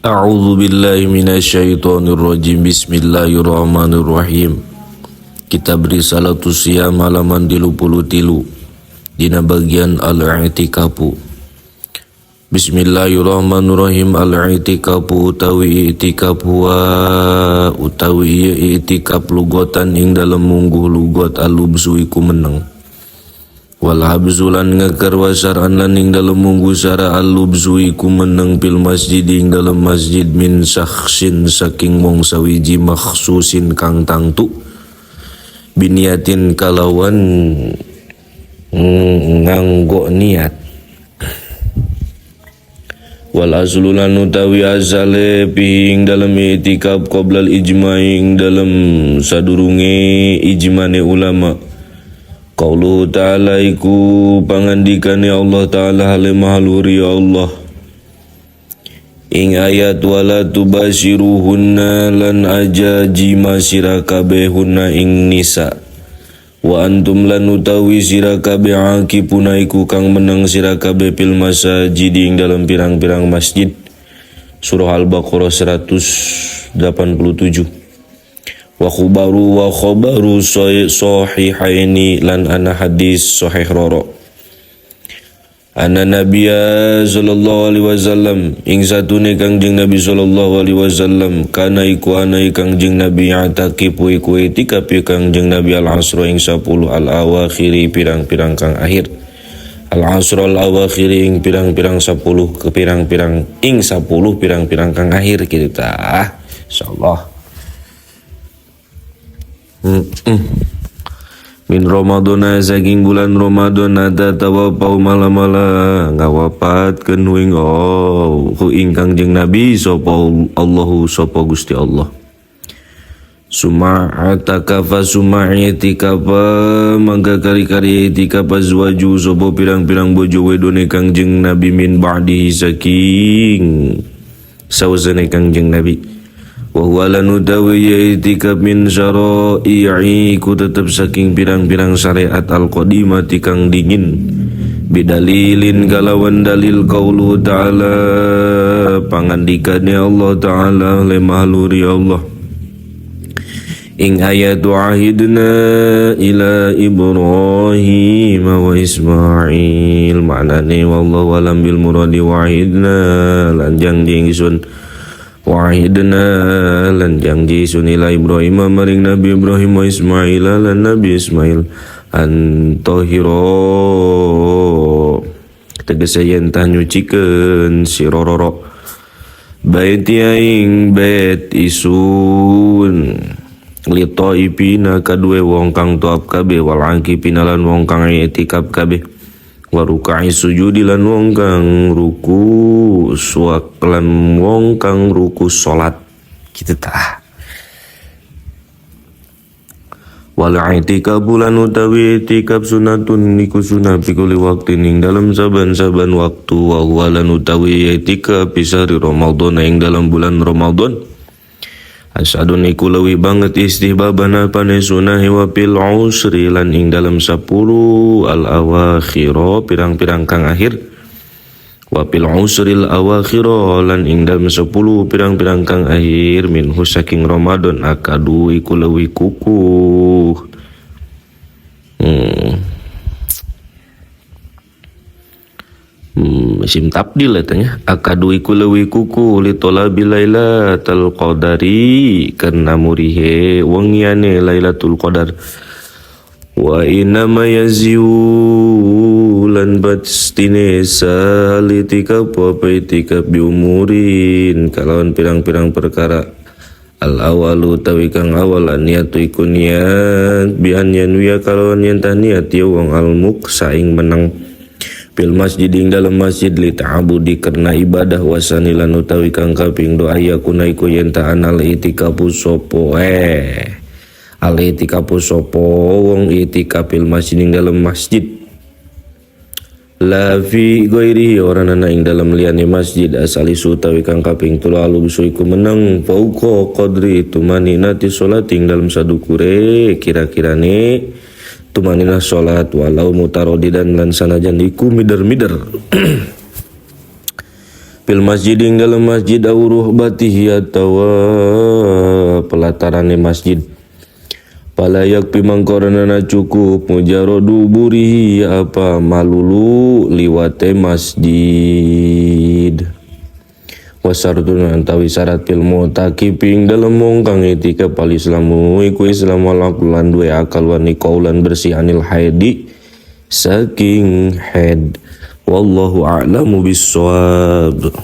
A'udzu billahi minasyaitonir rajim. Bismillahirrahmanirrahim. Kitab Risalatus Siyam halaman 33 dina bagian al-i'tikafu. Bismillahirrahmanirrahim. Al-i'tikafu utawi i'tikaf wa utawi i'tikaf lugotan ing dalem mungguh lugot al-lubsu iku meneng. Wal habzu lan ngeker wa syar'an lan ing dalem mungguh syara al-lubzu iku meneng fil masjid ing dalem masjid min syakhsin saking wong sawiji makhsusin kang tangtu biniatin kalawan nganggo niat. Wal aslu lan utawi asale fihi ing dalem i'tikaf qoblal ijma'i ing dalem sadurunge ijmane ulama. Qauluhu ta'ala iku pangandikane Allah ta'ala hale mahaluri ya Allah ing ayat wala tubashiruhunna lan aja jima sira kabeh hunna ing nisa wa antum lan utawi sira kabeh akifuna iku kang meneng sira kabeh fil masajid ing dalam pirang-pirang masjid. Surah Al-Baqarah 187. Wa khabaru wa khabaru sahihaini lan ana hadis sahih roro. Anna Nabiya sallallahu alaihi wasallam ing satune Kangjeng Nabi sallallahu alaihi wasallam kana iku ana Kangjeng Nabi atakifu iku itikaf Kangjeng Nabi al-asra ing 10 al-awakhiri pirang-pirang kang akhir. Al-asra al-awakhiri ing pirang-pirang 10 ke pirang-pirang ing 10 pirang-pirang kang akhir kitu tah. Insyaallah. Min Ramadana saking bulan Ramadan ada tawafau mala-mala ngawapatkeun ing oh hu ing Kangjeng Nabi sapa Allahu sapa Gusti Allah. Suma atakafa suma itikafa mangga kari-kari itikafa azwaju sapa pirang-pirang bojo wedone Kangjeng Nabi min ba'dihi saking sawasane Kangjeng Nabi. Wa huwa lan utawi i'tikaf min syara'i ku tetep saking pirang-pirang syariat al-qadimati kang dingin bidalilin kalawan dalil qaulu ta'ala pangandikane Allah ta'ala le mahluri Allah ing ayat wahidna ila Ibrahim wa Ismail maknane wallahu alam bil muradi wahidna lan janji ingsun wahidna lan janji sun ila Ibrahim maring Nabi Ibrahim wa Ismail lan Nabi Ismail antohiro tegese yen tah nyucikeun sira roro baiti ing bait isun litaifina kadue wong kang tawaf kabeh wal akifina lan wong kang i'tikaf kabeh wa ruka'i sujudi lan wong kang ruku suwak lan wong kang ruku salat kitu tah. Wal i'tikafu lan utawi i'tikaf sunatun iku sunah fi kulli waqtin ing dalam saban-saban waktu wa huwa lan utawi i'tikaf fi syahri Ramadan ing dalam bulan Ramadan asadun iku leuwih banget istihbaban apane sunah wa fil usri lan ing dalam 10 al awakhira pirang-pirang kang akhir wa fil usril awakhira lan ing dalam 10 pirang-pirang kang akhir minhu saking Ramadan akadu iku leuwih kukuh. Isim tabdil eta nya akadu iku leuwih kukuh li talabi lailatul qadari karena murihe wengiane lailatul qadar. Wa inna ma yaziu lan bastine salitika apa itikaf bi umurin kalawan pirang-pirang perkara al awalu tawi kang awal an niatu iku niat bi an yanwiya kalawan yen tah niat ya wong al muksa ing menang fil masjid ing dalam masjid li ta'abudi karena ibadah wasanilan utawi kang kaping doa yakuna iku yen ta anal itikafu sapa al itikafu sapa wong itikaf fil masjid ing dalam masjid la fi ghairihi ora ana ing dalam liyane masjid asalisu utawi kang kaping telu alubsu iku meneng fauqa qadri tumaninati salat ing dalam sadukure kira-kirane tumanina salat walau mutarodidan lan sanajan iku mider-mider. Fil masjid ing dalam masjid au ruhbatihi atawa pelatarane masjid. Fala yakfi mangko ora cukup mujarradu uburihi apa malulu liwate masjid. Wasyarthu utawi syarat fil mu'takifi ing dalem wong kang itikaf al islamu iku islam wal aqlu lan duwe akal wan lan bersih anil haidi saking haid. Wallahu a'lamu bissawab.